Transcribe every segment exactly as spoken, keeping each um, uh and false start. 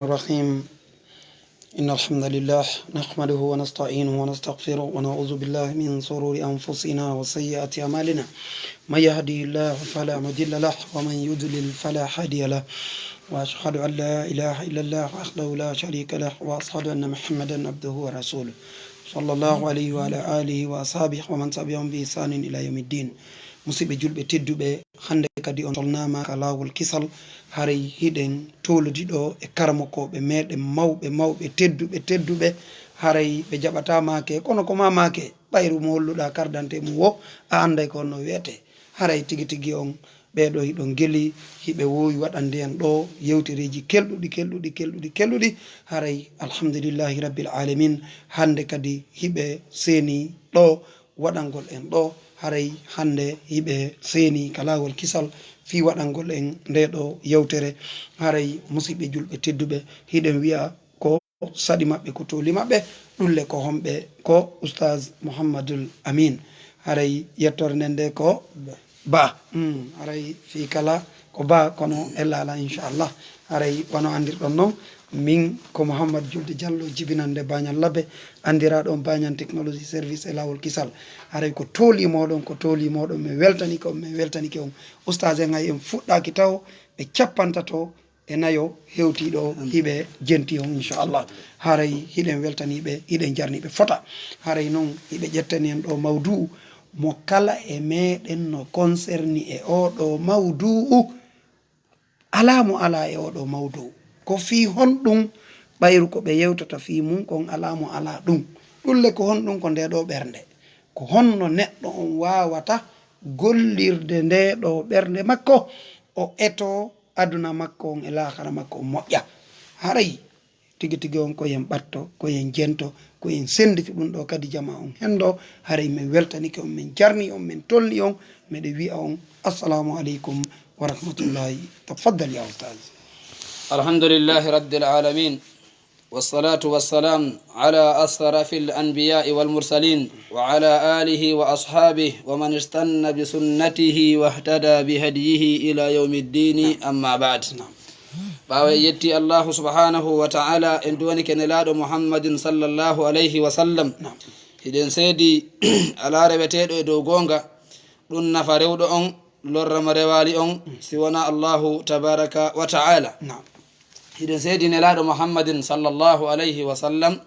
الرحيم. إن الحمد لله نحمده ونستعينه ونستغفره ونعوذ بالله من شرور أنفسنا وسيئات أعمالنا. من يهده الله فلا مضل له ومن يضلل فلا هادي له. وأشهد أن لا إله إلا الله وحده لا شريك له وأشهد أن محمدا عبده ورسوله. صلى الله عليه وعلى آله وأصحابه ومن تبعهم بإحسان إلى يوم الدين. Musidɓe julɓe tedduɓe, hannde kadi on tolnaama ka laawol kisal, haray hiɗen tolodi ɗo e karamokooɓe meɗen mawɓe mawɓe, tedduɓe tedduɓe, haray ɓe jaɓataa maake, kono ko maa maake, ɓayru mo holluɗaa kardante mum wo, a annday ko honno wiyetee. Haray tigi tigi on, ɓee ɗoo hiɗon geli, hiɓe woowi waɗande en ɗo yewtereeji kelɗuɗi, kelɗuɗi, kelɗuɗi, kelɗuɗi. Haray alhamdulillahi rabbil alamin, hannde kadi hiɓe seeni ɗo waɗangol en ɗo. Haray hannde hiɓe seeni ka laawol kisal fii waɗangol en ndee ɗoo yewtere. Haray musidɓe julɓe tedduɓe, hiɗen wi'a ko saɗi maɓɓe, ko tooli maɓɓe, ɗulle ko homɓe, ko Oustaz Mouhammadoul Amine. Haray yettore nden nde ko Ba. Mm, haray fii kala ko Ba, kono ella alaa, inchallah. Haray wano anndirɗon non, min ko Mouhammad Julde Diallo, jibinannde Bañal Labbe, anndiraaɗo on Bañal Technologie Service e laawol kisal. Haray ko tooli mooɗon, ko tooli mooɗon, min weltanike on, min weltanike on. Oustaz en hay en fuɗɗaaki taho, ɓe cappantato e nayo hewtii ɗo, hiɓe jenti on, inchallah. Haray hiɗen weltanii ɓe, hiɗen jarni ɓe fota. Haray non hiɓe ƴettani en ɗo mawduu mo kala e meɗen no concerni e oo ɗoo mawduu. Alaa mo alaa e oo ɗoo mawduu. Ko fii honɗun ɓayru ko ɓe yewtata fii mun kon, alaa mo alaa ɗun? Ɗulle ko honɗun? Ko ndee ɗoo ɓernde. Ko honno neɗɗo on waawata gollirde ndee ɗoo ɓernde makko, o etoo aduna makko on e laakara makko on moƴƴa? Haray tigi tigi on, ko yen ɓatto, ko yen jento, ko yen sendito ɗun ɗoo kadi jamaa on henndo. Haray min weltanike on, min jarni on, min tolni on, miɗen wi'a on assalamu aleykum wa rahmatullahi. Tafaddal ya Oustaz. الحمد لله رب العالمين، والصلاة والسلام على أشرف الأنبياء والمرسلين وعلى آله وأصحابه ومن استن بسنته واهتدى بهديه إلى يوم الدين، أما بعد. Ɓaawo en yetti Allahu subhanahu wa ta'ala, en duwanike Nelaaɗo Muhammadin sallallahu alayhi wa sallam. Hiɗen seedi alaa reweteeɗo e dow goonga, ɗun nafa rewɗo on, lorra mo rewaali on, si wonaa Allahu tabaraka wa ta'ala. Hiɗen seedi Nelaaɗo Muhammadin sallallahu alayhi wa sallam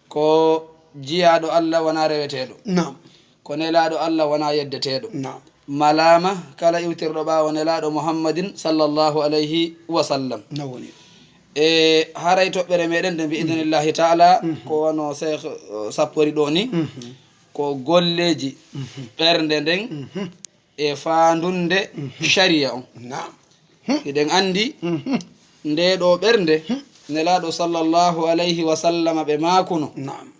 ko jiyaaɗo Allah, wonaa reweteeɗo. Naam. Ko Nelaaɗo Allah, wonaa yeddeteeɗo. Naam. Malaama kala iwtirɗo ɓaawo Nelaaɗo Muhammadin sallallahu alayhi wa sallam. No woni. E haray toɓɓere meɗen nde, bi idnillahi ta'ala, ko wano Seex, eh, sappori ɗo ni, ko golleeji ɓernde nden e faandunde shari'a on. Naam. Hiɗen anndi ndee ɗoo ɓernde, Nelaaɗo sallallahu alayhi wa sallama ɓe maakuno. Naam.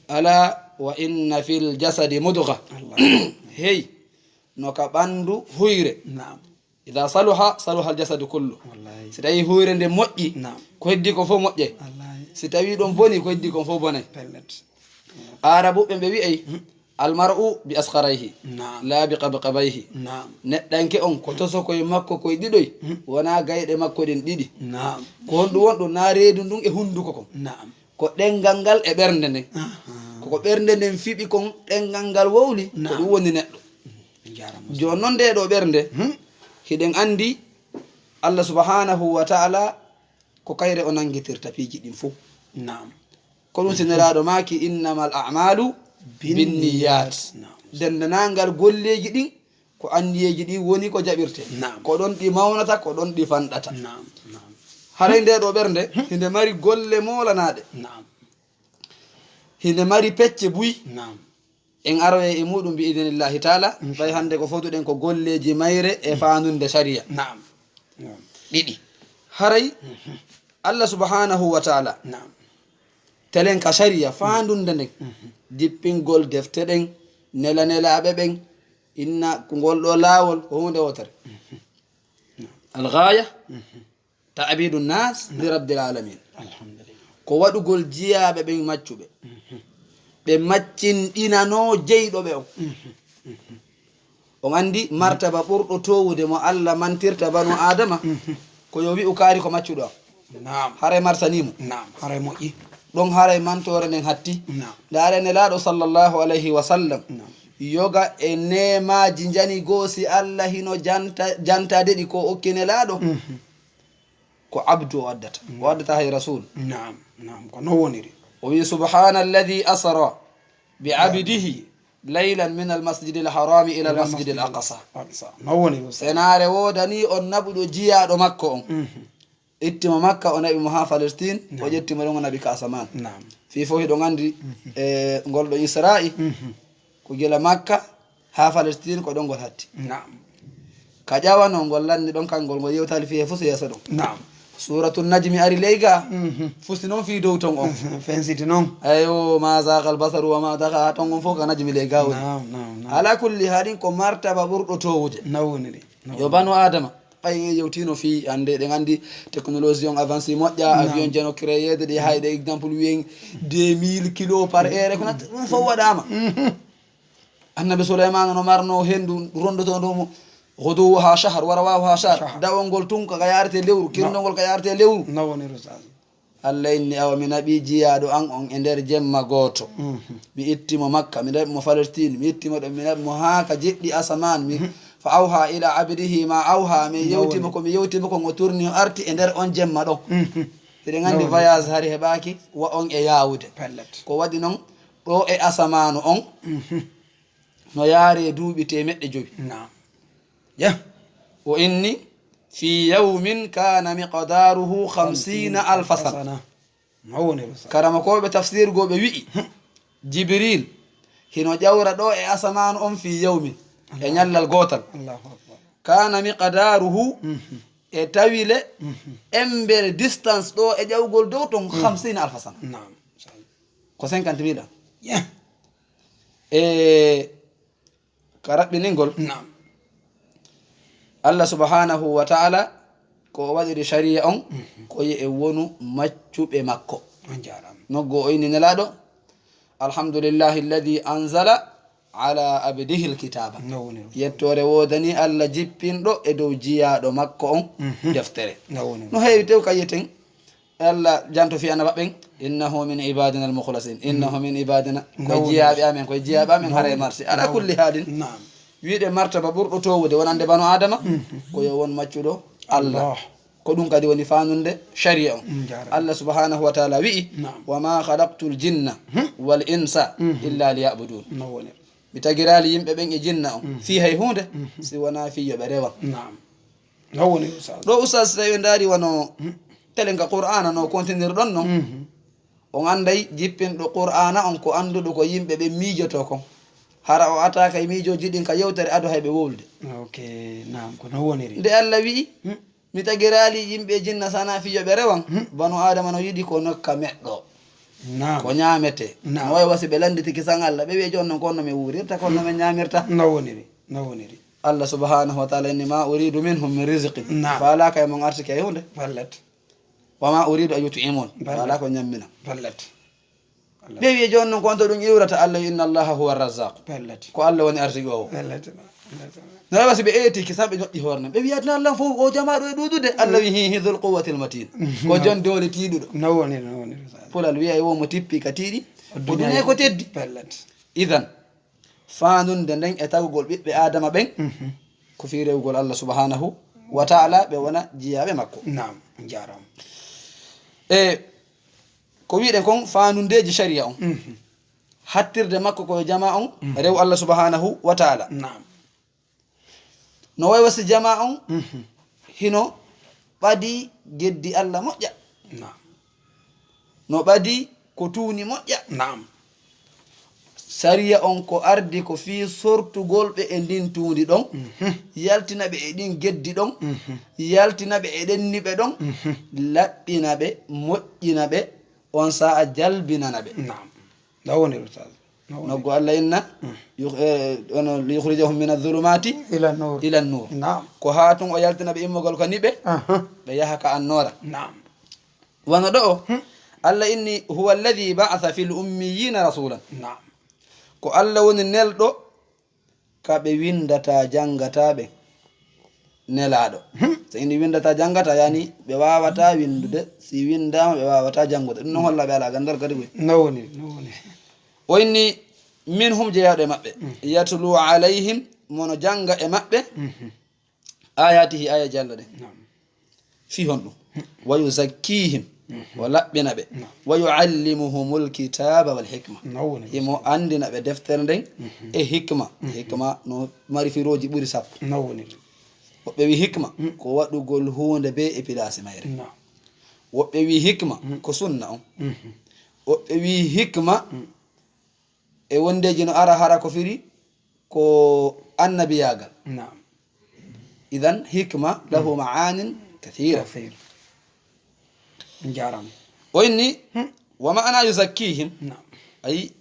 Ala wa inna fil jasadi mudgha. Allah. Hey, no ka ɓanndu huyre. Naam. Ida saluha, saluha al jasadu kullu. Wallahi. Si tawi huyre nde moƴƴi, naam, ko heddi kon fof moƴƴay. Wallahi. Si tawi ɗon boni, ko heddi kon fof bonay. Pellet. Aarabuɓe ɓe wi'ay, al mar'u bi asgharayhi, naam, la bi qabqabayhi. Naam. Neɗɗanke on ko tosokoy makko koy ɗiɗoy, wonaa gayɗe makko ɗen ɗiɗi. Naam. Ko honɗum wonɗum? Naa reedu ndun e hunnduko kon. Naam. Ko ɗenngal ngal e ɓernde nden. Aha. Ko ko ɓernde nden fiɓi kon, ɗenngal ngal wowli, ko, naam, ɗum woni neɗɗo. Jooni non, ndee ɗoo ɓernde, hiɗen anndi Allah subhanahu wa ta'ala ko kayre o nanngitirta piiji ɗin fof. Naam. Ko ɗum si Nelaaɗo maaki, innamal a'malu binniyat. Naam. Denndaangal golleeji ɗin, ko anniyeeji ɗin woni ko jaɓirtee. Naam. Ko ɗon ɗi mawnata, ko ɗon ɗi fanɗata. Naam, naam. Haray ndee ɗoo ɓernde, hinde mari golle moolanaaɗe. Naam. Hinde mari pecce buy. Naam. En aroyay e muɗum bi idnillahi ta'ala. Inchallah. Ɓay hannde ko fotuɗen ko golleeji mayre e faandunde shari'a. Naam. Naam. Ɗiɗi. Haray Allah subhanahu wa ta'ala, naam, telen ka shari'a faandunde nden. Jippingol defte ɗen, nela nelaaɓe ɓen, inna ko ngol ɗoo laawol ko huunde wootere. Al ghaya, ta'bidu nas li rabbil alamin. Alhamdulillah. Ko waɗugol jiyaaɓe ɓen maccuɓe. Ɓe maccinɗinanoo jeyɗo ɓe on. On anndi martaba ɓurɗo toowude mo Allah mantirta banu Aadama, ko yo wi'u kaari ko maccuɗo am. Naam. Haray marsanii mo. Naam, haray moƴƴi. Ɗon haray mantoore nden hatti. Naam. Ndaare Nelaaɗo sallallahu alayhi wa sallam. Naam. Yoga e neemaaji njani goo si Allah hino janta, jantaade ɗi ko okki Nelaaɗo. Mhm. Ko abdu o addata. O addata hay rasul. Naam, naam, ko non woniri. O wi, "Subhaana alladhi asra bi abdihi laylan min al masjidil harami ila al masjidil aqsa." Aqsa. Non woniri, Ustaz. Senaare woodanii on naɓuɗo jiyaaɗo makko on. Mhm. Itti mo Makka, o naɓi mo haa Palestine, o ƴetti mo ɗon, o naɓi ka asamaan. Naam. Fii fof hiɗon anndi, mhm, e ngol ɗo Isra'i, mhm, ko gila Makka haa Palestine, ko ɗon ngol hatti. Naam. Ka ƴawanoo ngol lanni ɗon, kangol ngol yewtaali fii he fusi yeeso ɗon. Naam. Suuratu Najmi ari ley ga, mhm, fusi noon fii dow ton on. Fensiti noon. Ayo, ma zaaqal basaru wa ma taqa, ton on fof ka Najmi ley ga woni. Naam, naam, naam. Ala kulli haalin, ko martaba ɓurɗo toowude. Nawoniri. Yo banu Adama, ɓay en yewtino fii hannde, eɗen anndi technologie on avanci moƴƴa, naam, avion jeno créeede ɗi, hay ɗe exemple wiyen deux mille kilos par heure, ko natti, ɗum fof waɗaama. Mhm. Annabi Suleymaana no marno henndu rondotooɗo mo, ghuduwwuha shahr, wa rawahuha shahr. Shahr. Dawol ngol tun ko ka yaarete lewru, naam, kirndol ngol ka yaarete lewru. Nawoniri, Ustaz. Allah inni, awa mi naɓi jiyaaɗo an on e nder jemma gooto. Mhm. Mi itti mo Makka, mi naɓi mo Palestine, mi itti mo ɗon, mi naɓi mo haa ka jeɗɗi asamaan. Mi, mhm, fa awha ila abdihi ma awha, mi yewti mo ko mi yewti mo kon, o turni, o arti e nder on jemma ɗon. Mhm. Hiɗen anndi voyage hari heɓaaki wa on e yaawude. Pellet. Ko waɗi non ɗo e asamaanu on, mhm, no yaare duuɓi teemeɗɗe jowi. Naam. Ya. O inni, fi yawmin kana miqdaruhu khamsina alfa sana. Sana. Mawni Rasul. Karamokooɓe tafsir goo ɓe wi'i, hmm, Jibril hino ƴawra ɗo e asamaanu on fi yawmin, e ñallal gootal. Allahu Akbar. Kana miqdaruhu, mhm, e tawile, mhm, embere distance ɗo e ƴawgol dow ton, mhm, khamsina alfa sana. Naam. Ko cinquante mille ans. Yeah. E ka raɓɓiningol. Naam. Allah subhanahu wa ta'ala ko o waɗiri shari'a on, mhm, ko ye e wonu maccuɓe makko. On jaaraama. Noggo o inni Nelaaɗo, "Alhamdulillahi alladhi anzala ala abdihi alkitaba." No woni ɗum. Yettoore woodani Allah jippinɗo e dow jiyaaɗo makko on, mhm, deftere. No woni ɗum. No heewi tew ka yeten. Allah janto fi annaba ɓen, "Innahu min ibadina al-mukhlasin." "Innahu min ibadina." Ko e jiyaaɓe amen, ko e jiyaaɓe amen, haray marsi. Ala kulli haalin, naam, wiide martaba ɓurɗo toowude wonande bano Adama, mhm, ko yo won maccuɗo Allah. Allah. Ko ɗum kadi woni faanunde shari'a on. Mm, jaaraama. Allah subhanahu wa ta'ala wi'i, naam, "Wa ma khalaqtul jinna, hmm, wal insa, mhm, illa liya'budun." No woni. Mi tagiraali yimɓe ɓen e jinna on, mhm, fii hay huunde, mhm, si wonaa fii yo ɓe rewan. Naam. No woni, Ustaz? Ɗo, Ustaz, si tawi en ndaari wano, hmm, telen ka Qur'aana no kontinir ɗon non, mhm, on annday jippinɗo Qur'aana on ko annduɗo ko yimɓe ɓe miijotoo kon. Hara o ataaka e miijooji ɗin ka yewtere ado hay ɓe wowlude. Ok, naam, ko no woniri. Nde Allah wi'i, hmm, mi tagiraali yimɓe e jinna sana fii yo ɓe rewan, hmm, banu Adama no yiɗi ko nokka meɗɗo. Naam. Ko ñaametee. Naam. No way wasi ɓe lannditi kisan Allah, ɓe wi'a jooni non ko honno min wuurirta, ko honno min ñaamirta. No woniri, no woniri. Allah subhanahu wa ta'ala inni, "Ma uridu minhum min rizqin." Naam. Faalaaka e mon arsike e huunde. Wallat. "Wa ma uridu an yut'imun." Ballat. Faalaaka o ñammina. Ballat. Ɓe wi'a jooni non ko honto ɗum iwrata Allah, "Inna Allaha huwa razzaq." Ballat. Ko Allah woni arsiɗo o. Ballat. Ballat. No way wasi ɓe eeti kisan ɓe ñoƴƴi hoore nden. Ɓe wi'a, "Aduna Allah fof o jamaaɗo e ɗuuɗude." Allah wi, "Hi, hi dhul quwwatil matin." Ko jon doole tiiɗuɗo. No woni, no woni. Pulal wi'a, "Wo mo tippi ka tiiɗi, o dunay ko teddi." Ballat. Idan, faanunde nden e tagugol ɓiɓɓe Aadama ɓen, mhm, ko fii rewugol Allah subhanahu wa ta'ala, ɓe wona jiyaaɓe makko. Naam, jaaraama. E ko wi'ɗen kon faanundeeji shari'a on. Mhm. Hattirde makko ko yo jamaa on, mhm, rew Allah subhanahu wa ta'ala. Naam. No way wasi jamaa on, mhm, hino ɓadii geddi Allah moƴƴa. Naam. No ɓadii ko tuuni moƴƴa. Naam. Sariya on ko ardi ko fii sortugol ɓe e ndin tuundi ɗon, mhm, yaltina ɓe e ɗin geddi ɗon, mhm, yaltina ɓe e ɗenniɓe ɗon, mhm, laɓɓina ɓe, moƴƴina ɓe, on sa'a jalbinana ɓe. Naam. Nda woni, Ustaz. Nda woni. Noggo Allah inna, mm, yukh-, eh, ono, "Liyukhrijahum min adh-dhulumati ila an-nur." Ila an-nur. Naam. Ko haa tun o yaltina ɓe immugol ka niɓe, aha, ɓe yaha ka annoora. Naam. Wano ɗo o, hmm, Allah inni, "Huwa alladhi ba'atha fil ummiyina rasulan." Naam. Ko Allah woni nelɗo ka ɓe windataa, janngataa ɓe, nelaaɗo. Hmm. So inni winndata, janngata, yani ɓe waawataa winndude. Si winndaama, ɓe waawataa janngude. Ɗum noon holla ɓe alaa ganndal kadi koy. No woni, no woni. O inni, "Minhum", jeyaaɗo e maɓɓe. "Yatlu alayhim", mono jannga e maɓɓe. "Ayatihi", aayeeje Alla ɗen. Naam. Fii honɗum? "Wa yuzakkihim", o laɓɓina ɓe. Naam. "Wa yuallimuhumul kitaba wal hikma". No woni. Himo anndina ɓe deftere nden e hikma. Hikma no mari firooji ɓuri sappo. No woni. Woɓɓe wi hikma ko waɗugol huunde bee e pilaasi mayre. Naam. Woɓɓe wi hikma ko sunna on. Woɓɓe wi hikma e wondeeji no ara hara ko firi ko annabiyaagal. Naam. Idan hikma lahu ma'anin kathira. Kathir. Njaram. O inni, "Wa ma'ana yuzakkihim", naam, ay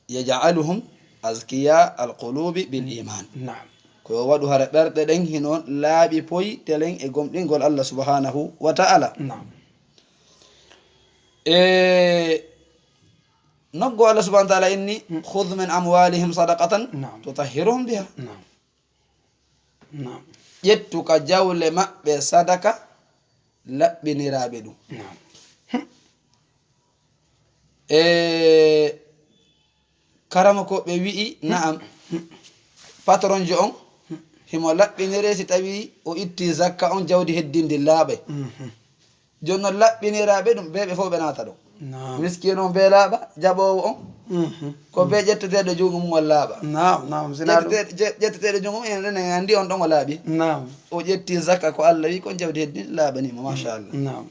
yaj'aluhum azkiya alqulubi bil iman. Naam. Ko yo waɗu hara ɓerɗe ɗen hino laaɓi poy telen e gomɗingol Allah subhanahu wa ta'ala. Naam. E noggo Allah subhanahu wa ta'ala inni, "Khudh min amwalihim sadaqatan, naam, tutahhiruhum biha." Naam. Naam. Ƴettu ka jawle maɓɓe sadaka laɓɓiniraaɓe ɗum. Naam. E karama ko ɓe wi'i, na'am, patronjo on, himo laɓɓinire si tawi o itti zakka on, jawdi heddindi laaɓay. Mhm. Jooni noon, laɓɓiniraaɓe ɗum, bee ɓe fof ɓe naata ɗo. Naam. Miskiino on bee laaɓa, jaɓoowo on, mhm, ko bee ƴetteteeɗo junngo mum on laaɓa. Naam, naam, si naa ɗum. Ƴetteteeɗo, je-, ƴetteteeɗo junngo mum, enen en anndi on ɗon o laaɓi. Naam. O ƴetti zakka ko Allah wi, kon jawdi heddin laaɓani mo, machallah. Naam.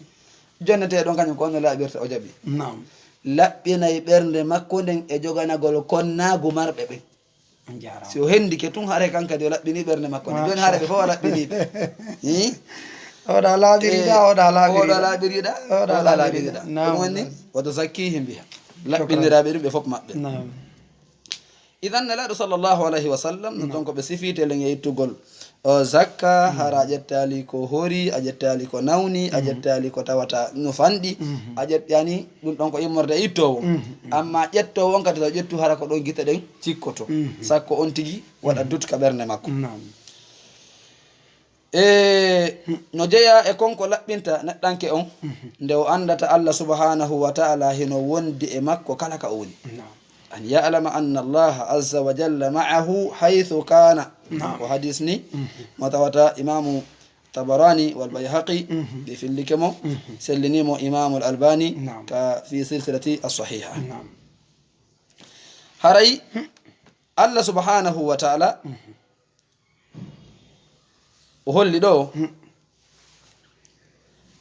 Jonneteeɗo on kañum ko on no laaɓirta, o jaɓi. Naam. Laɓɓinay ɓernde makko nden e joganagol konnaagu marɓe ɓen. On jaaraama. Si o hendike tun, hare kan kadi o laɓɓini ɓernde makko nde. Jooni hare ɓe fof o laɓɓini ɓe. Hi? Oɗa laaɓiriɗa, eh, oɗa laaɓiriɗa. Oɗa laaɓiriɗa, oɗa laaɓiriɗa. Naam. Ɗum woni, "Wa tuzakkihim biha." Shukran. Laɓɓiniraaɓe ɗum ɓe fof maɓɓe. Naam. Idan Nelaaɗo sallallahu alayhi wa sallam, ɗum ɗon ko ɓe sifiite len e ittugol o zakka, hara a ƴettaali ko hori, a ƴettaali ko nawni, a ƴettaali ko tawata no fanɗi, a ƴettaani ɗum ɗon ko immorde e ittoowo. Amma ƴettoowo on kadi, taw ƴettu hara ko ɗon gite ɗen cikkoto. Sakko on tigi waɗa dut ka ɓernde makko. Naam. E no jeyaa e kon ko laɓɓinta neɗɗanke on, nde o anndata Allah subhanahu wa ta'ala hino wondi e makko kala ka o woni. Naam. أن يعلم أن الله عز وجل معه حيث كان. Naam. Ko hadis ni, mo tawata Imaamu Tabarani wal Bayhaqi, ɓe fillike mo, sellini mo Imaamu Al Albani, naam, ka fi silsilati as-sahiha. Naam. Haray Allah subhanahu wa ta'ala o holli ɗo,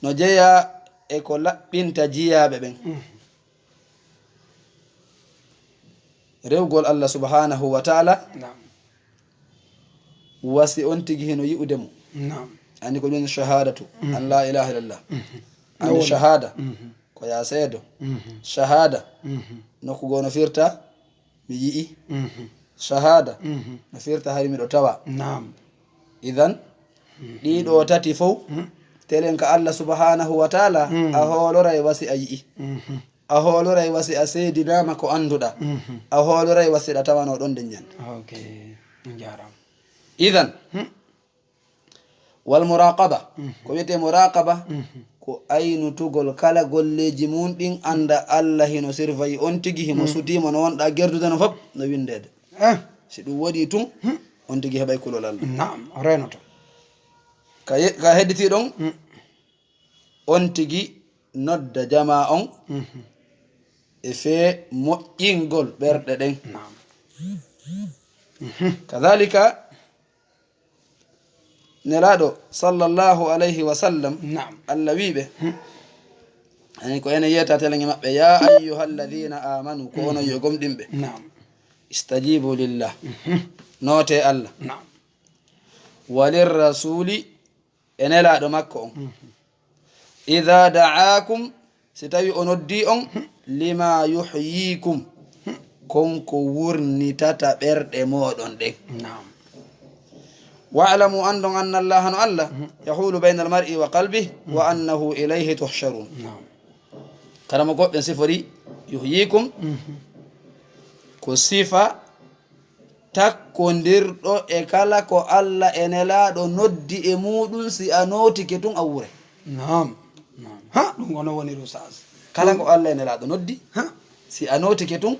no jeyaa e ko laɓɓinta jiyaaɓe ɓen. Rewgol Allah subhanahu wa ta'ala, naam, wasi on tigi hino yi'ude mo. Naam. Ani ko ɗum shahadatu, an la ilaha illallah. Ani shahada, ko ya seedo. Shahada, nokku goo no firta, mi yi'i. Shahada, no firta hari miɗo tawa. Naam. Idan, ɗiɗo tati fow, telen ka Allah subhanahu wa ta'ala, a hooloray wasi a yi'i. A hooloray wasi a seedinaama ko annduɗa. A hooloray wasi ɗa tawano ɗon nden ñande. Ok, on jaaraama. Idan, wal muraqaba, ko wiyetee muraqaba, ko aynutugol kala golleeji mum ɗin, annda Allah hino surveille on tigi, himo sutii mo, no wonɗa gerdude no fop, no winndeede. Eh. Si ɗum waɗii tun, on tigi heɓay kulol Allah. Naam, o reenoto. Ka ye-, ka hedditii ɗon, on tigi nodda jamaa on e fee moƴƴingol ɓerɗe ɗen. Naam. Kadhalika, Nelaaɗo sallallahu alayhi wa sallam, naam, Allah wi'i ɓe, ani ko enen yeeta telen e maɓɓe, "Ya ayyuhalladhina amanu", ko onon yo gomɗinɓe. Naam. "Istajibu lillah." Noote Allah. Naam. "Walir rasuli", e Nelaaɗo makko on. "Idha da'akum", si tawi o noddi on, "lima yuhyikum", kon ko wurnitata ɓerɗe mooɗon ɗen. Naam. "Wa'lamu", anndon, "anna Allaha", no Allah, "yahulu bayna al-mar'i wa qalbih, wa annahu ilayhi tuhsharun." Naam. Kala mo goɗɗen sifori yuhyikum, ko sifa takkondirɗo e kala ko Alla e Nelaaɗo noddi e muuɗum, si a nootike tun a wuuray. Naam. Naam. Ha, ɗum ko non woni ɗum, Ustaaz. Kala ko Alla e Nelaaɗo noddi, ha, si a nootike tun,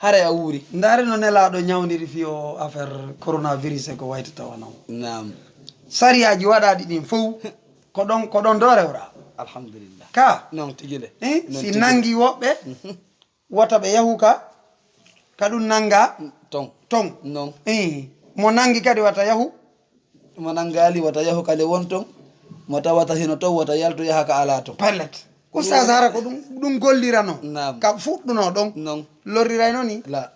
haray a wuuri. Ndaare no Nelaaɗo ñawniri fii o affaire coronavirus e ko wayi tawata non. Naam. Sariyaaji waɗaaɗi ɗin fow, ko ɗon, ko ɗon ɗo rewra. Alhamdulillah. Ka. Non tigi le. Eh, non si tigi le. Nangi woɓɓe, mhm, wota ɓe yahu ka, ka ɗum nanga ton. Ton. Non. Eh, mo nangi kadi wata yahu. Mo nangaali wata yahu ka le won ton. Mo tawata hino ton wata yaltu yaha ka alaa ton. Pellet. Ustaaz, hara ko ɗum, ɗum gollirano. Naam. Ka fuɗɗuno ɗon. Non. Lorrirayno ni? La.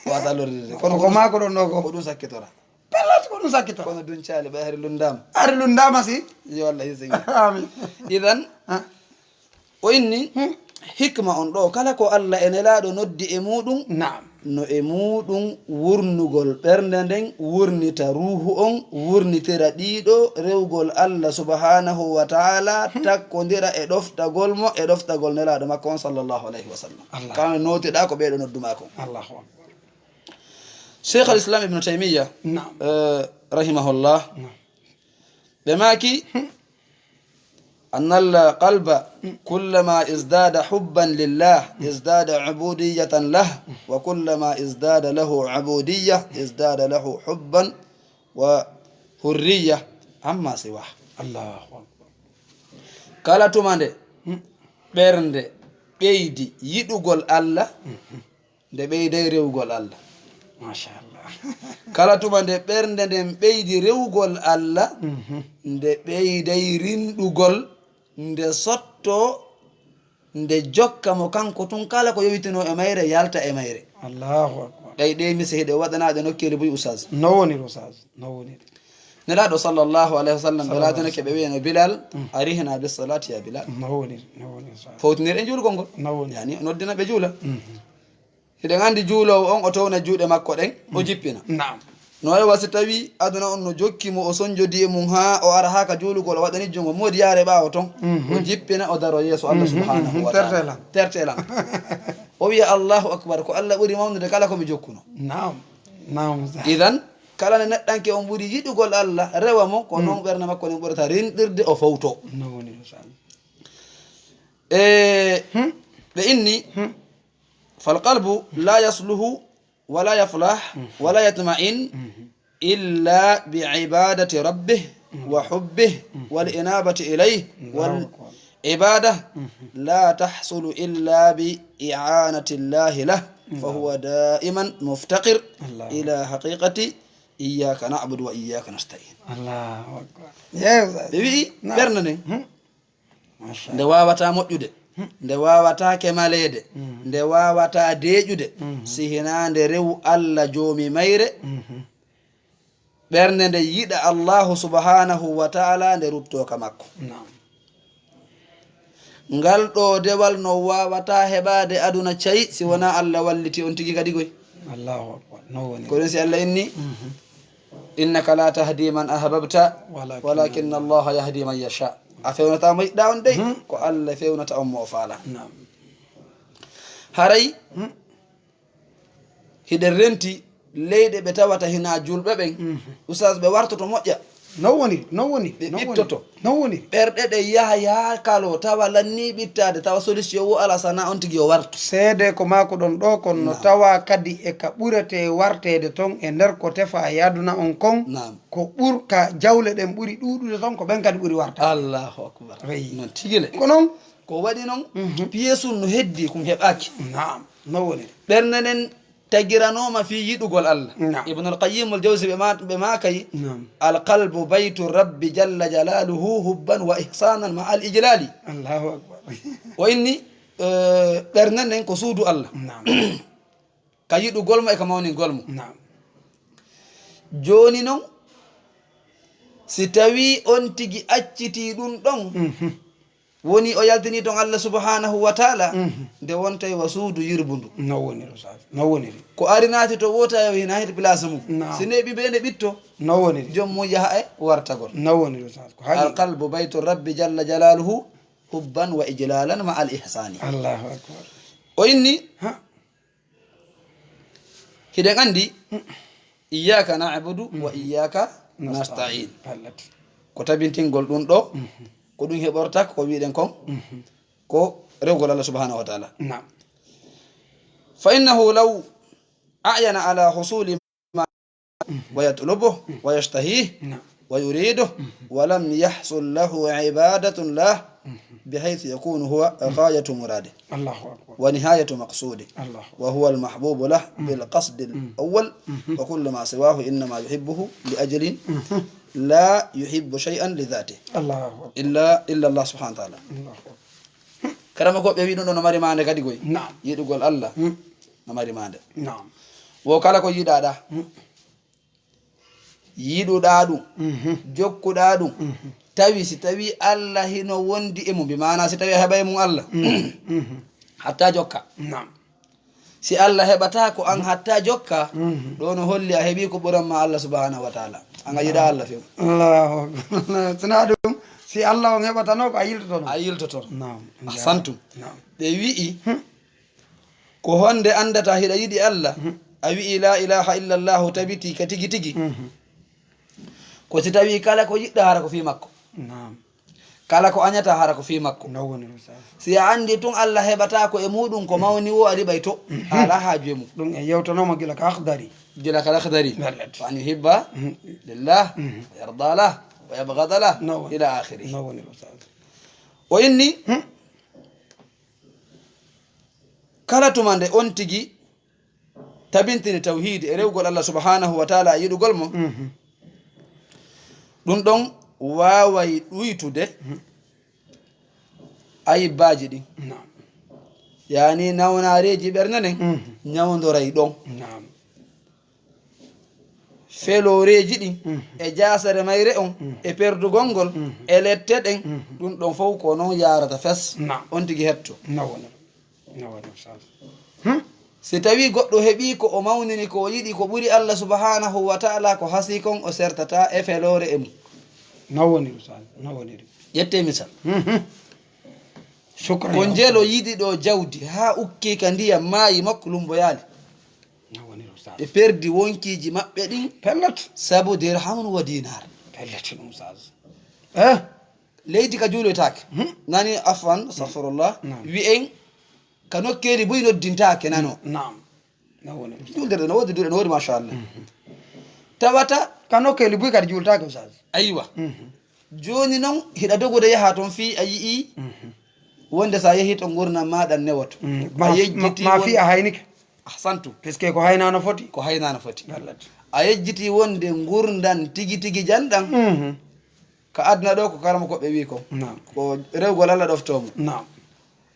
Wata lorrirde. Kono ko ko ɗum, maako ɗon ɗo ko? Ko ɗum sakkitora. Pellet ko ɗum sakkitora. Kono ɗum caali ɓay hari lunndaama. Hari lunndaama si? Yo Allah hisin. Amin. Idan, ha? O inni, hmm, hikma on ɗo, kala ko Alla e Nelaaɗo noddi e muuɗum, naam, no e muuɗum wurnugol ɓernde nden, wurnita ruuhu on, wurnitira ɗiɗo, rewgol Alla subhanahu wa ta'ala, hmm, takkondira e ɗoftagol mo, e ɗoftagol Nelaaɗo makko on sallallahu alayhi wa sallam. Allah. Kala no nootiɗaa ko ɓeeɗo noddu maa kon. Allahu Akbar. Cheikh al Islam Ibn Taymiyyah, naam, eh, rahimahullah, naam, ɓe maaki, hmm, أن القلب كلما ازداد حبا لله ازداد عبودية له، وكلما ازداد له عبودية ازداد له حبا وحرية عما سواه. Allahu Akbar. Kala tuma nde, hmm, ɓernde ɓeydi yiɗugol Alla, hmm, nde ɓeyday rewugol Alla. Machallah. Kala tuma nde ɓernde nden ɓeydi rewugol Alla, mhm, nde ɓeyday rinɗugol, nde sotto, nde jokka mo kanko tun, kala ko yowitinoo e mayre, yalta e mayre. Allahu Akbar. Ɗay ɗee mise hiɗe waɗanaaɗe nokkeeli buy, Ustaaz. No woniri, Ustaaz? No woniri? Nelaaɗo sallallahu alayhi wa sallam, ɓe laatanake ɓe wi'ano Bilal, mm, "Arihna bis salati ya Bilal." No woniri, no woniri, Ustaaz. Fowtinir e juulgol ngol. No woniri. Yani, noddina ɓe juula. Mhm. Hiɗen anndi juuloowo on, o towna juuɗe makko ɗen, o, mm, jippina. Naam. No wayi wa si tawii aduna on no jokki mo, o sonjodii e mum haa o ara haa ka juulugol, o waɗani junngo, moodi yaare ɓaawo ton, mhm, o jippina, o daro yeeso Allah, mhm, subhanahu wa ta'ala. Tertee lan. Tertee lan. O wi'a, "Allahu akbar, ko Allah ɓuri mawnude kala ko mi jokkuno." Naam. Naam, Ustaaz. Idan, kala nde neɗɗanke on ɓuri yiɗugol Allah, rewa mo, ko, mm, non ɓernde makko nden ɓurata rinɗirde, o fowto. No woni, Ustaaz. E, hmm, ɓe inni, hmm. فالقلب لا يصلح ولا يفلح ولا يطمئن إلا بعبادة ربه وحبه والإنابة إليه. الله أكبر. والعبادة لا تحصل إلا بإعانة الله له، الله. فهو دائما مفتقر، الله. إلى حقيقة إياك نعبد وإياك نستعين. الله أكبر. Yes. Ɓe wi'i, naam, ɓernde nden. Hmm. Machallah. Nde waawataa moƴƴude, hmm, nde waawataa kemaleede, hmm, nde waawataa deeƴude, hmm, si hinaa nde rewu Alla Joomi mayre, hmm, ɓernde nde yiɗa Allaahu subhaanahu wa ta'aalaa, nde ruttoo ka makko. Naam. Ngal ɗoo dewal no waawataa heɓaade aduna cay si wonaa Alla walliti on tigi kadi koy. Allahu akbar. No woni? Ko ɗum si Alla inni, mhm. "Innaka la tahdi man ahbabta, walakin, walakin Allaha yahdi man yasha." A fewnataa mo yiɗɗaa on dey, hmm, ko Alla fewnata on mo o faalaa. Naam. Haray, hmm, hiɗen renti leyɗe ɓe tawata hinaa juulɓe ɓen, hmm, ustaas, ɓe wartoto moƴƴa. No woni, no woni, ɓe no woni, ɓittoto. No woni. Ɓerɗe ɗe yaha, yaha kalo, tawa lannii ɓittaade, tawa solution wo alaa, sanaa on tigi yo wartu. Seede ko maaku ɗon ɗoo, kono no, naam, tawa kadi e ka ɓuretee warteede ton e nder ko tefaa e aduna on kon, naam, ko ɓur-, ka jawle ɗen ɓuri ɗuuɗude ton, ko ɓen kadi ɓuri wartaade. Allahu akbar. Eyi. Non tigi le. Ko non. Ko waɗi non, mhm, piyeesun no heddii, kum heɓaaki. Naam, no woni. Ɓernde nden tagiranooma fii yiɗugol Alla. Naam. Ibnul Qayyim al Jawzi ɓe ma-, ɓe maakay, naam, "Al qalbu baytu Rabbi jalla jalaaluhu hubban wa ihsanan ma al ijlaali." Allahu akbar. O inni, eh, ɓernde nden ko suudu Alla. Naam. Ka yiɗugol mo e ka mawningol mo. Naam. Jooni non, si tawii on tigi accitii ɗum ɗon, mhm, woni o yaltinii ton Alla subhaanahu wa ta'aalaa, mhm, nde wontay wa suudu yirbundu. No woniri, Ustaas? No woniri? Ko ari naati to woota yo hina hiti place mum. Naam. Si neeɓi bee nde ɓitto, no woniri? Joom mum yaha e wartagol. No woniri, Ustaas? Ko haqiiqa. "Al qalbu baytu Rabbi jalla jalaaluhu hubban wa ijlaalan ma al ihsaani." Allahu akbar. O inni, ha, hiɗen anndi, mm, Iyyaka na'budu wa iyyaka nasta'in. Pellet. Ko tabintingol ɗum ɗo, ko ɗum heɓorta ko wiɗen kon, ko rewgol Allah subhanahu wa ta'ala. Naam. Fa innahu law a'yana ala husuli ma wa yatlubuhu wa yashtahihi wa yuriduhu wa lam yahsul lahu ibadatun lah, bihaythu yakunu huwa ghayatu muradihi wa nihayatu maqsudihi wa huwa al-mahbubu lah bil qasdi al-awwal, wa kullu ma siwahu innama yuhibbuhu li ajlin la yuhibbu shay'an li dhatihi illa, illa Allah subhanahu wa ta'ala. Karama ko ɓe wi ɗum ɗo no mari maande kadi koy. Naam. Yiɗugol Allah no mari maande. Naam. Wo kala ko yiɗaɗa, yiɗuɗa ɗum, jokkuɗa ɗum, tawi si tawi Allah hino wondi e mum, bi maana si tawi a heɓa e mum Allah, hatta jokka. Naam. Si Allah heɓata ko an hatta jokka, ɗo no holli a heɓi ko ɓuran ma Allah subhanahu wa ta'ala. An a yiɗa Allah few. Allahu akbar. Sina ɗum, si Allah on heɓatano ko a yiltotono. A yiltotono. Naam. Ahsantum. Naam. Ɓe wi'i, ko honde andata hiɗa yiɗi Allah? A wi'i la ilaha illa Allah tabiti ka tigi tigi. Ko si tawi kala ko yiɗɗa hara ko fii makko. Naam. Kala ko añata hara ko fii makko. No woni ɗum sa. Si a andi tun Allah heɓata ko e muɗum ko mawni wo a riɓay to. A ala haaju e mum. Ɗum en yewtanoma gila ka Akhdari. Gila ka Akhdari. Bellet. Wa an yuhibba lillah, wa yarda lah, wa yabghada lah, no woni, ila akhirih. No woni ɗum sa. O inni, kala tuma nde on tigi tabintini tawhiidi e rewgol Allah subhanahu wa ta'ala e yiɗugol mo, ɗum ɗon waaway ɗuytude ayibbaaji ɗin. Naam. Yaani nawnaareeji ɓernde nden ñawndoray ɗon. Naam. Felooreeji ɗin e jaasere mayre on e perdugol ngol e lette ɗen, ɗum ɗon fow ko non yaarata fes. Naam. On tigi hetto. No woni. No woni, Ustaz. Hmm? Si tawi goɗɗo heɓi ko o mawnini, ko o yiɗi, ko ɓuri Allah subhanahu wa ta'ala, ko hasi kon o sertata e feloore e mum. No woni, Ustaz, no woniri. Ƴette misal. Mhm. Shukran. Ko ya njelo Ustaz. Yiɗi ɗo jawdi, haa ukki ka ndiyam maayi makko lumboyaali. No woni, Ustaz. Ɓe perdi wonkiiji maɓɓe ɗin. Pellet. Sabu dirhamun wa dinar. Pellet ɗum, Ustaz. Eh? Leydi ka juuloytaake. Hmm. Nani, afwan, astaghfirullah. Naam. Wi'en ka nokkeeli buy noddintaake nano. Naam. No woni, Ustaz. Juulde no woodi duɗe, no woodi, machallah. Mhm. Tawata ka nokkeeli buy kadi juultaake, Ustaz. Aywa. Mhm. Jooni non, hiɗa dogude yaha toon fii a yi'i wonde sa yehi to ngurndan maaɗa newoto. Mm. A yejjiti ma, ma fii a haynike. Ahsantu. Puisque ko haynaano foti. Ko haynaano foti. Bellet. A yejjiti wonde ngurndan tigi tigi janɗan. Mhm. Ka aduna ɗo ko karamokooɓe wi kon. Naam. Ko rewgol Allah ɗoftoo mo. Naam.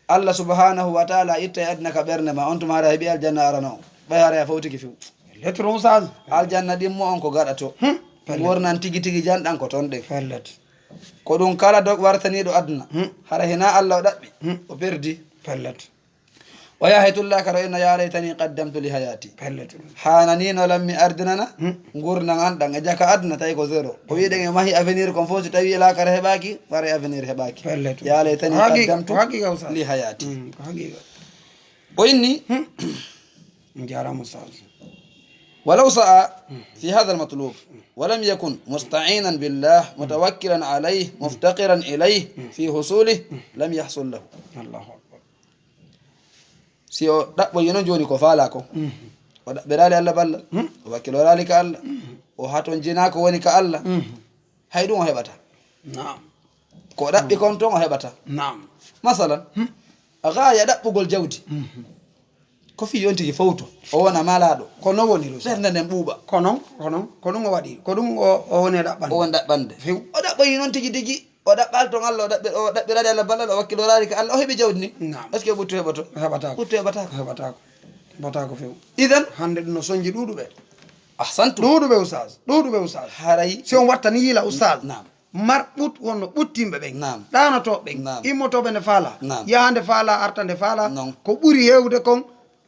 Allah subhanahu wa ta'ala itta e aduna ka ɓernde ma, on tuma hara heɓi aljanna arano. Ɓay hara a fawtiki few. Lettre Ustaz. Aljanna ɗimmo on ko gaɗa to. Hmm. Pellet. Ngurndan tigi tigi janɗan ko ton ɗen. Pellet. Ko ɗum kala dog wartaniiɗo aduna. Hmm. Hara hina Allah o ɗaɓɓi. Hmm. O perdi. Pellet. O yahay tulla karo inna ya laytani qaddamtu li hayati. Pellet. Hananino lammi ardinana. Hmm. Ngurndan an ɗan e jaka aduna tawi ko zéro. O wiɗen e mahi avenir kon fof si tawi lakara heɓaki, wara avenir heɓaki. Pellet. Ya laytani qaddamtu li hayati. Hmm, ko haqiqa. O inni. Hmm. Jarama Ustaz. ولو سعى في هذا المطلوب ولم يكن مستعينا بالله متوكلا عليه مفتقرا إليه في حصوله لم يحصل له. Allahu akbar. Si o ɗaɓɓoyi noon jooni ko faalaa ko, mhm, o ɗaɓɓiraali Allah ballal, mhm, o wakkiloraali ka Allah, mhm, o hatonjinaa ko woni ka Allah, mhm, hay ɗum o heɓata. Naam. Ko o ɗaɓɓi kon toon o heɓata. Naam. Masalan, hmm, gaaya ɗaɓɓugol jawdi. Mhm. Ko fii on tigi fowto, o wona malaaɗo. Ko non woni ɗum. Ɓernde nden ɓuuɓa. Ko non, ko non, ko ɗum o waɗi. Ko ɗum o, o woni e ɗaɓɓande. O woni ɗaɓɓande. Few. O ɗaɓɓoyi noon tigi tigi, o ɗaɓɓaali toon Allah, o ɗaɓɓi-, o ɗaɓɓiraali Allah ballal, o wakkiloraali ka Allah, o heɓi jawdi ndin. Naam. Est-ce que ɓuttu heɓoto? Heɓataako. Ɓuttu heɓataako. Heɓataako. Heɓataako few. Idan. Hannde ɗum no sonji ɗuuɗuɓe. Ahsantu. Ɗuuɗuɓe Ustaz. Ɗuuɗuɓe Ustaz. Haray. Si on wattani yiila Ustaz. Naam. Mar ɓut wonno ɓuttimɓe ɓen. Naam. Ɗaanotooɓe ɓen. Naam. Immotooɓe nde faalaa. Naam. Yaha nde faalaa, arta nde faalaa. Non. Ko ɓuri heewde kon,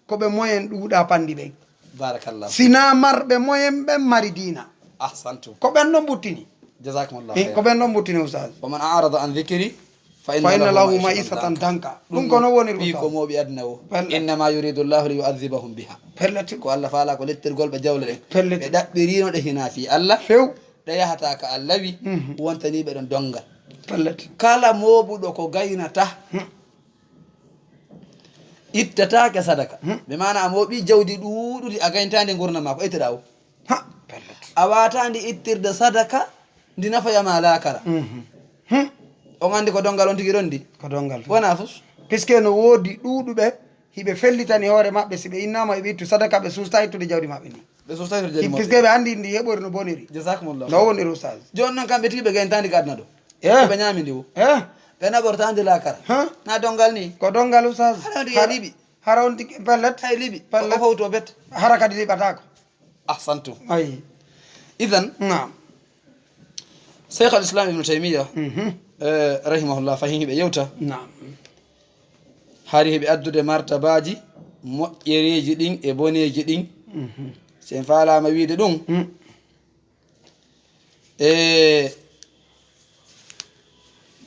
ko ɓe moyen ɗuuɗa panndi ɓen. Barakallah. Sina marɓe moyen ɓen mari diina. Ahsantu. Ko ɓen ɗon ɓuttini. Jazakumullah khairan. Eh, ko ɓen ɗon ɓuttini, Ustaz. Wa man a'rada an dhikri. Fa inna lahu ma'ishatan danka. Ɗum ko no woni ɗum ɓii ko mooɓi aduna o. Pellet. Innama yuridu llahu li yu'adhibahum biha. Pellet. Ko Allah faala ko lettirgol ɓe jawle ɗen. Pellet. Ɓe ɗaɓɓirino ɗe hina fii Allah. Few. Ɗe yahata ka Allah wi, mhm, wontani ɓe ɗon dongal. Pellet. Kala mooɓuɗo ko gaynata, hmm, ittataake sadaka. Hmm. Ɓe maana a mooɓi jawdi ɗuuɗuɗi a gayntaande ngurndan maa ko itteɗaa o. Ha, pellet. A waataandi ittirde sadaka ndi nafoya ma laakara. Mhm. Hmm. On anndi ko dongal on tigi rondi? Ko dongal. Wona fus. Puisque no woodi ɗuuɗuɓe, hiɓe fellitani hoore maɓɓe, si ɓe innaama hiɓe ittu sadaka, ɓe suusta ittude jawdi maɓɓe ndi. Ɓe suusta ittude jawdi maɓɓe. Puisque ɓe anndi ndi heɓori no boniri. Jazakumullah. No woniri, Oustaz. Jooni noon kamɓe tigi ɓe gayntaandi ka aduna ɗo. Eh. Ko ɓe ñaami ndi wo. Eh. Ɓe naɓortaandi laakara. Huh? Na dongal ni. Ko dongal, Oustaz. Hara on tigi e liɓi. Hara on tigi pellet. Hay liɓi. Pellet. O fawto bet. Hara kadi liɓataako. Ahsantum. Ay. Idan, naam. Cheikh al Islam Ibn Taymiya, mhm, eh, rahimahullah, fahin hiɓe yewta. Naam. Hari hiɓe addude martabaaji moƴƴereeji ɗin e boneeji ɗin. Mhm. Si en faalaama wiide ɗum, mm, e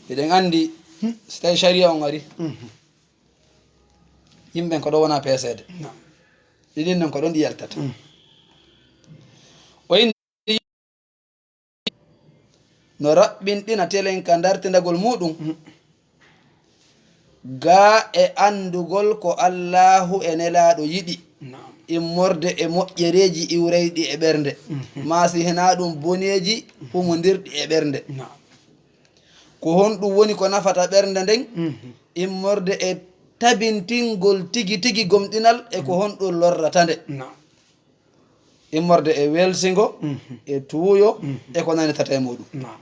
hiɗen anndi, hmm, si tawi sharia on ari, mhm, yimɓe ɓen ko ɗo wona peeseede. Naam. Ɗiɗin non ko ɗon ɗi yaltata. Mm. O inni no raɓɓinɗina telen ka dartindagol muɗum, mm, gaa e anndugol ko Allaahu e Nelaaɗo yiɗi, naam, immorde e moƴƴereeji iwrayɗi e ɓernde, mhm, maa si hinaa ɗum boneeji humondirɗi e ɓernde. Naam. Ko honɗum woni ko nafata ɓernde nden? Mhm. Immorde e tabintingol tigi tigi gomɗinal e ko, mhm, honɗum lorrata nde. Naam. Immorde e welsingo, mhm, e tuuyo, mhm, e ko nanitata e muɗum. Naam.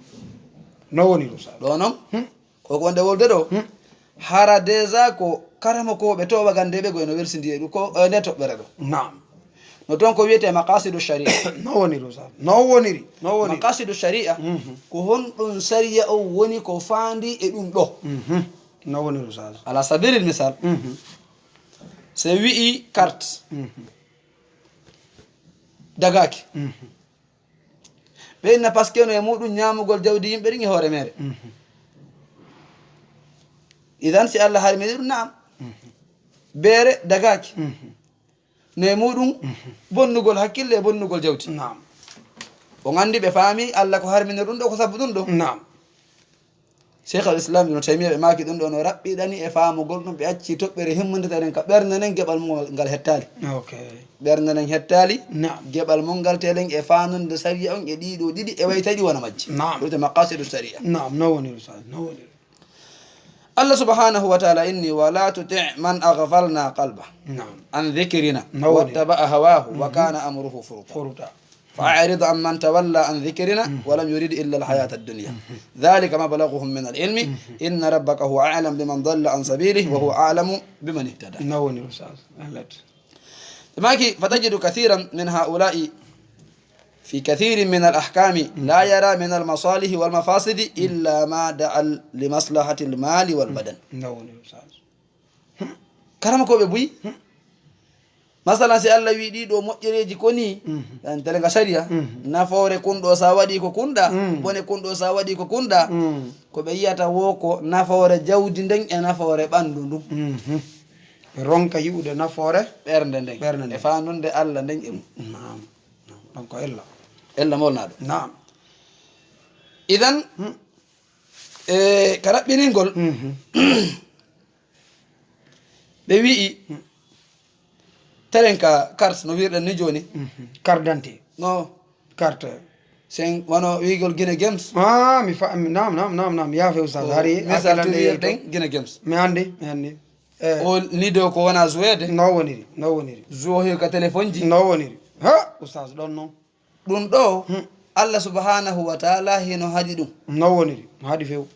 No woni ɗum, sa? Ɗo noon, hmm, ko wonde wolde ɗo, hmm, hara déjà ko karamokooɓe toowaganndeeɓe goo eno welsindii e ɗum, ko e nde toɓɓere ɗo. Naam. No toon ko wiyetee maqasidu sharia. No woniri, Oustaz? No woniri? No woniri? Maqasidu sharia, mhm, ko honɗum sariya on woni ko faandi e ɗum ɗo? Mhm. No woniri, Oustaz? Ala sabilil misal, mhm, so wi'i carte, mhm, dagaaki. Mhm. Ɓe inna parce que no e muɗum ñaamugol jawdi yimɓe ɗin e hoore meere. Mhm. Idan si Allah harmini ɗum, naam. Mhm. Beere dagaaki. Mhm. No e muɗum, mhm, bonnugol hakkille e bonnugol jawdi. Naam. On anndi ɓe faami Allah ko harmini ɗum ɗo, ko sabu ɗum ɗo. Naam. Cheikh al Islam Ibn Taymiya ɓe maaki ɗum ɗo no raɓɓiɗani e faamugol ɗum, ɓe acci toɓɓere himmondita ɗen ka ɓernde nden, geɓal mum ngal hettaali. Ok. Ɓernde nden hettaali, naam, geɓal mum ngal telen e faandude sariya on e ɗiɗo ɗiɗi e wayta ɗi wona majji. Naam. Ɗum wiyetee maqasidu sariya. Naam, no woniri, Oustaz, no woniri. Allah subhanahu wa ta'ala inni, "Wala tuti' man aghfalna qalbahu, naam, an dhikrina, no woniri, wattaba'a hawahu, wa, mhm, kana amruhu furuta." Furuta. فأعرض عمن تولى عن ذكرنا ولم يرد إلا الحياة الدنيا ذلك مبلغهم من العلم إن ربك هو أعلم بمن ضل عن سبيله وهو أعلم بمن اهتدى. No woni, Oustaz? Allat. Ɓe maaki, فتجد كثيرا من هؤلاء في كثير من الأحكام لا يرى من المصالح والمفاسد إلا ما دعا لمصلحة المال والبدن. No woni, Oustaz? Karamokooɓe buy. Masalan, si Allah wii ɗii ɗoo moƴƴereeji ko nii, mhm, en tele nga sariya, mhm, nafoore kun ɗoo sa waɗii ko kun ɗaa, mm, bone kun ɗoo sa waɗii ko kun ɗaa, mm, ko ɓe yiyata wo ko nafoore jawdi ndin e nafoore ɓanndu ndun. Mhm. Ronka yi'ude nafoore ɓernde nden. Ɓernde nden. E faandunde Allah nden e mum. Naam. Ɗon ko ella. Ella molnaaɗo. Naam. Idan, hmm, e ka raɓɓiningol, mhm, ɓe wi'i, telen ka carte no wirɗen ni jooni. Mhm. Carte d'identité. No. Carte. Sen wano wi'ugol Guinée Games. Ah, mi fa-, mi, naam, naam, naam, naam. Yaafe, Oustaz. Ko hari misal hakkilante tun wirɗen yeeyto. Guinée Games. Mi anndi, mi anndi. Eh. O lido ko wona jouede. No woniri, no woniri. Jouohi ka téléphone ji. No woniri. Ha, Oustaz, ɗon non. Ɗum ɗo, hmm, Allah subhanahu wa ta'ala hino haɗi ɗum. No woniri, no haɗi few.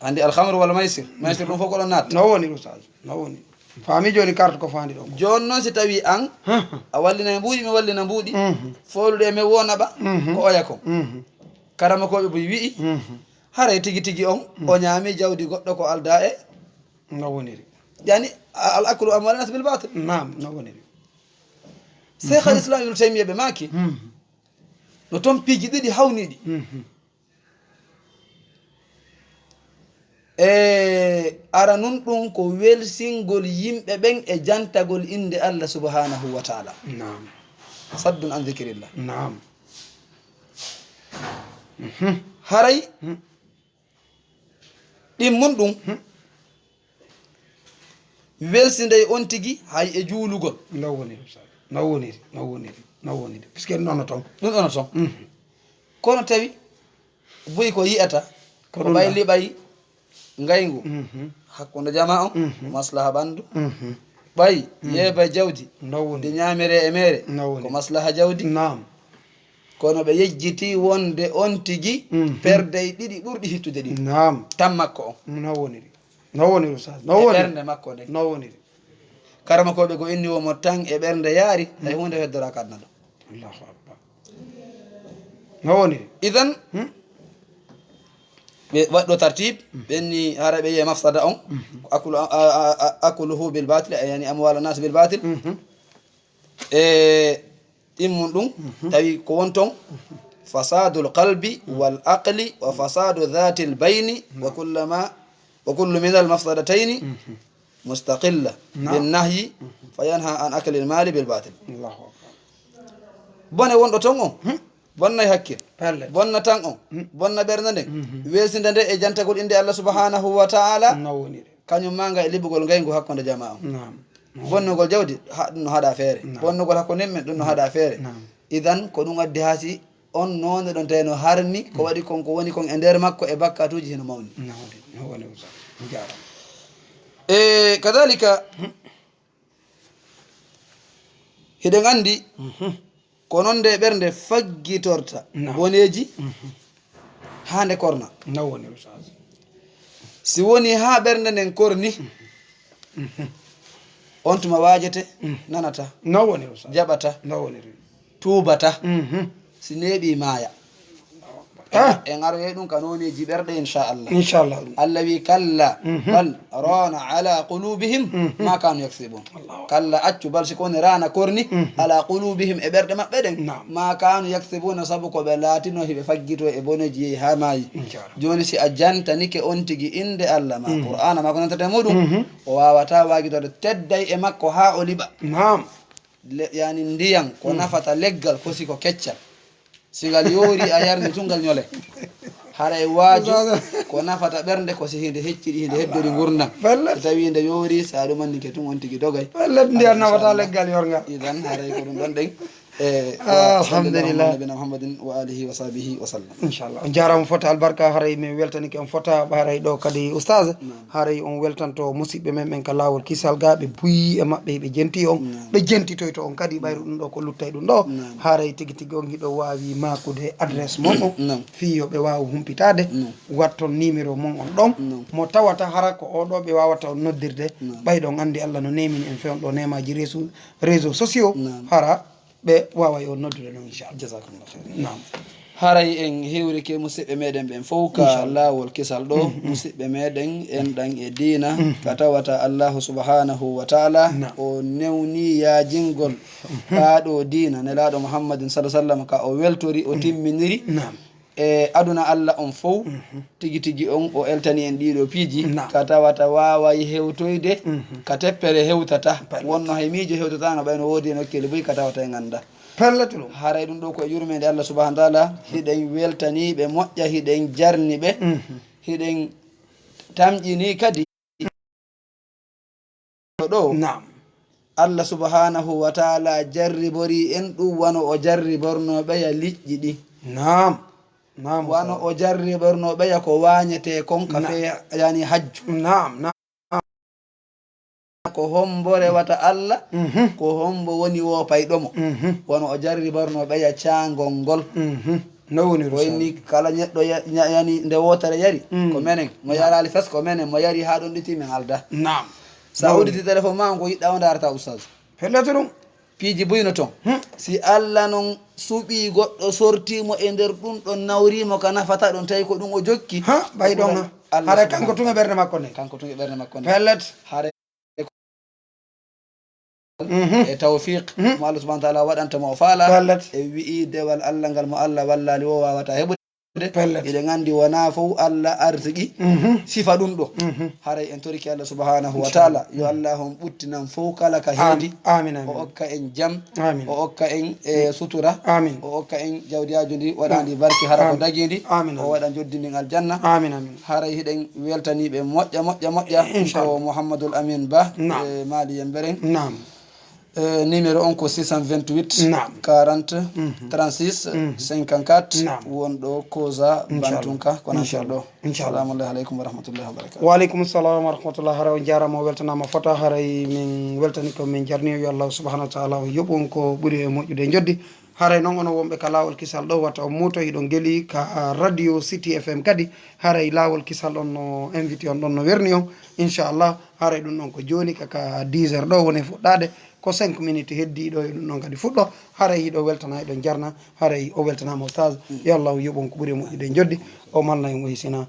Andi alhamru wal maysir. Maysir ɗum fof ko ɗon natta. No woniri, Oustaz, no woniri. Faami jooni carte ko faandi ɗon ko. Jooni noon si tawi an, hmm, a wallinay mbuuɗi, mi wallina mbuuɗi, hmm, foolude e men wona ɓa, hmm, ko oya kon. Hmm. Karamakooɓe buy wi'i, hmm, haray tigi tigi on, hmm, o ñaami jawdi goɗɗo ko aldaa e. No woniri. Yani, al aklu amwal nas bil batil. Naam, no woniri. Cheikh al Islam Ibn Taymiyyah ɓe maaki, mhm, no toon piiji ɗiɗi hawniɗi. Mhm. E ara nun ɗum ko welsingol yimɓe ɓen e jantagol innde Allah subhanahu wa ta'ala. Naam. Saddun an dhikrillah. Naam. Mhm. Haray, mhm, ɗimmun ɗum, mhm, welsindey on tigi hay e juulugol. No woniri, Ustaz? No woniri, no woniri, no woniri. Puisque ɗum ɗon no toon. Ɗum ɗon no toon. Mhm. Kono tawi buy ko yi'ata, ko ko ɗum ɓay ɗon liɓay ngayngu, mhm, hakkunde jama on, mhm, ko maslaha ɓanndu. Mhm. Ɓay, mhm, yeeba jawdi, no woni, nde ñaamire e meere, no woni, ko maslaha jawdi. Naam. Kono ɓe yejjiti wonde on tigi, mhm, perdey ɗiɗi ɓurɗi hittude ɗin. Naam. Tan makko on. No woniri. No woniri, Ustaz. No e woniri. Ɓernde makko nden. No woniri. Karamakooɓe ko inni wo mo tan e ɓernde yaari, hay, mm, huunde heddoraaka aduna ɗo. Allahu akbar. No woniri. Idan, hmm? Ɓe waɗɗo tartib, mm, ɓenni hara ɓe yiye mafsada on, mhm, ko aklu, a, a, a, akluhu bil batil, yani amwal nas bil batil. Mhm. E ɗimmun ɗum, mhm, tawi ko won toon, fasadul qalbi, mhm, wal aqli wa fasadu dhatil bayni, wa, mhm, kullama, wa kullu min al mafsadatayni, mhm, mustaqilla, naam, bin nahyi, mhm, fa yanha an aklil mali bil batil. Allahu akbar. Bone wonɗo toon on, hmm, bonnay hakkil, pelle, bonna tan on, hmm, bonna ɓernde nden, mhm, weesinda nde e jantagol innde Allah subhanahu wa ta'ala. No woniri. Kañum maa nga e liɓugol ngayngu hakkunde jama on. Naam. Bonnugol jawdi, ha-, ɗum no haɗa feere. Naam. Bonnugol hakkunde men, ɗum no, naam, haɗa feere. Naam. Idan, ko ɗum addi haa si on noone ɗon tawi no harmi, ko, mm, waɗi kon, ko woni kon e nder makko e bakkatuuji hino mawni. No woni, no woni, Ustaz. Jaaraama. E kadalika, hiɗen anndi, mhm, ko noon nde ɓernde faggitorta, naam, boneeji, mhm, haa nde korna. No woni, Ustaz. Si woni haa ɓernde nden korni, mhm, on tuma waajete, mhm, nanata, no woni, Ustaz, jaɓata, no woni, tuubata. Mhm. Si neeɓi maaya. Ah. En aroyay ɗum ka nooneeji ɓerɗe, inchallah. Inchallah. Allah wi, "Kalla, mhm, bal rana ala qulubihim, mhm, ma kanu yaksibun." Allahu akbar. Kalla, accu, bal, si ko woni, rana, korni, mhm, ala qulubihim, e ɓerɗe maɓɓe ɗen. Naam. Ma kanu yaksibuna, sabu ko ɓe laatino hiɓe faggito e boneeji yehi haa maayi. Inchallah. Jooni si a jantanike on tigi innde Allah ma, mhm, Qur'aana ma ko nantata e muɗum, mhm, o waawataa waagidorde tedday e makko haa o liɓa. Naam. Le-, yani ndiyan ko, mm, nafata leggal ko si ko keccal. Si ngal yoori a yarni tun ngal ñole. Haray waaju ko nafata ɓernde ko si hinde hecciri, hinde heddori ngurndan. Bella. Si tawi nde yoori, sa ɗumannike tun on tigi dogay. Bella, ndiyan nafata leggal yorngal. Idan haray ko ɗum ɗon ɗen. E, ah, wa sallallahu alhamdulillah. Ala nabina Muhammadin wa alihi wa sahbihi wa sallam. Inchallah. On jaaraama fota albarka, haray min weltanike on fota, haray ɗo kadi Ustaz. Naam. Haray on weltanto musiɓɓe men ɓen ka laawol kisal ga, ɓe buyi e maɓɓe, ɓe jenti on, naam, ɓe jentitoyto on kadi, ɓayru ɗum ɗo ko luttay ɗum ɗo. Naam. Haray tigi tigi on hiɗo waawi maakude adresse mon on, naam, fii yo ɓe waawu humpitaade, naam, watton numéro mon on ɗon, naam, mo tawata hara ko oo ɗo ɓe waawata on noddirde, naam, ɓay ɗon anndi Allah no neemini en feewndo ɗo neemaaji réseau, réseaux sociaux, naam, hara ɓe waaway on noddude non, inchallah. Jazakumullah khairan. Naam. Haray en hiwrike musiɓɓe meɗen ɓen fow ka, inchallah, laawol kisal ɗo. Mm, mm. Musiɓɓe meɗen enɗan e diina, mm, ka tawata Allahu subhanahu wa ta'ala, naam, o newni yaajingol, mm, kaa ɗo diina Nelaaɗo Muhammadin sallallahu alaihi wasallam ka o weltori, o, mm, timminiri. Naam. E aduna Allah on fow, mhm, tigi tigi on o eltani en ɗiɗo piiji, naam, ka tawata waaway hewtoyde, mhm, ka teppere hewtata. Bal. Wonno hay miijo hewtataano ɓay no woodi e nokkeeli buy ka tawata en annda. Pellet ɗum. Haray ɗum ɗo ko e yurmeende Allah subhanahu wa ta'ala, hiɗen weltani ɓe moƴƴa, hiɗen jarni ɓe, mhm, hiɗen tamƴini kadi. Ɗo. Naam. Allah subhanahu wa ta'ala jarribori en ɗum wano o jarriborno ɓeya liƴƴi ɗi. Naam. Naam, wano Ustaz. O jarriborno ɓeya ko waañete kon ka, naam, fe, yani hajju. Naam, naam. Ko hombo rewata Allah, mhm, ko hombo woni wo payɗo mo. Mhm. Wano o jarriborno ɓeya caangol ngol. Mhm. No woni, o inni, Rusal? Kala neɗɗo ya-, ña-, yani nde wootere yari, mm, ko menen. Mo, naam, yaraali fes ko menen. Mo yari haa ɗon ɗiti, min alda. Naam. Sa, no woni, udditi téléphone ma on ko yiɗɗa o ndaarata, Ustaz. Fellata ɗum. Piiji buy no ton. Hmm. Si Allah non suɓii goɗɗo, sortii mo e nder ɗum ɗon, nawrii mo ka nafata ɗon, tawi ko ɗum o jokki. Ha, ɓay ɗon, ha. Allah subhanahu wa ta'ala. Hara kanko tun e ɓernde makko nden. Kanko tun e ɓernde makko nden. Pellet. Hara mhm. E tawfiq, mhm, mo Allah subhanahu wa ta'ala waɗanta mo o faala. Pellet. E wi'i dewal Allah ngal mo Allah wallaali o waawata heɓude. Pellet. Hiɗen anndi wonaa fof Allah arsiki sifa ɗum ɗo. Haray en torike Allah subhanahu wa taala yo Allah on ɓuttinan fof kala ka heedi. Amin, amin. O okka en jam. Amin. O okka en e sutura. Amin. O okka en jawdiyaajo ndi waɗaandi barki hara ko dagiindi. Amin, amin. O waɗa joddi ndin aljanna. Amin, amin. Haray hiɗen weltaniiɓe moƴƴa moƴƴa moƴƴa. Inchallah. Ko Mouhamadoul Amin Ba. Naam. E Maali Yemberen. Naam. Eh, numéro on ko six cent vingt-huit, naam, quarante, mhm, trente-six, mhm, cinquante-quatre, naam, wonɗo Koza, inchallah, Bantunka, ko nan, inchallah, ɗo. Inchallah. Salamu aleykum wa rahmatullahi wa barakatuh. Wa aleykum salam wa rahmatullah. Haray on jaarama, o weltanama fota. Haray min weltani to, min jarni. Yo Allah subhanahu wa taala o yoɓu on ko ɓuri e moƴƴude e joddi. Haray noon, onon wonɓe ka laawol kisal ɗo, wata on muuto, hiɗon geli ka Radio City F M kadi. Haray laawol kisal on no invité on ɗon, no werni on. Inchallah, haray ɗum ɗon ko jooni ka, ka dix heures ɗo woni fuɗɗaade. Ko cinq minutes heddii ɗo, e ɗum ɗon kadi fuɗɗo. Haray hiɗo weltana, hiɗon jarna. Haray o weltanaama, Oustaz. Yo Allah yoɓu on ko ɓuri e moƴƴude e joddi. O malna en, o hisina.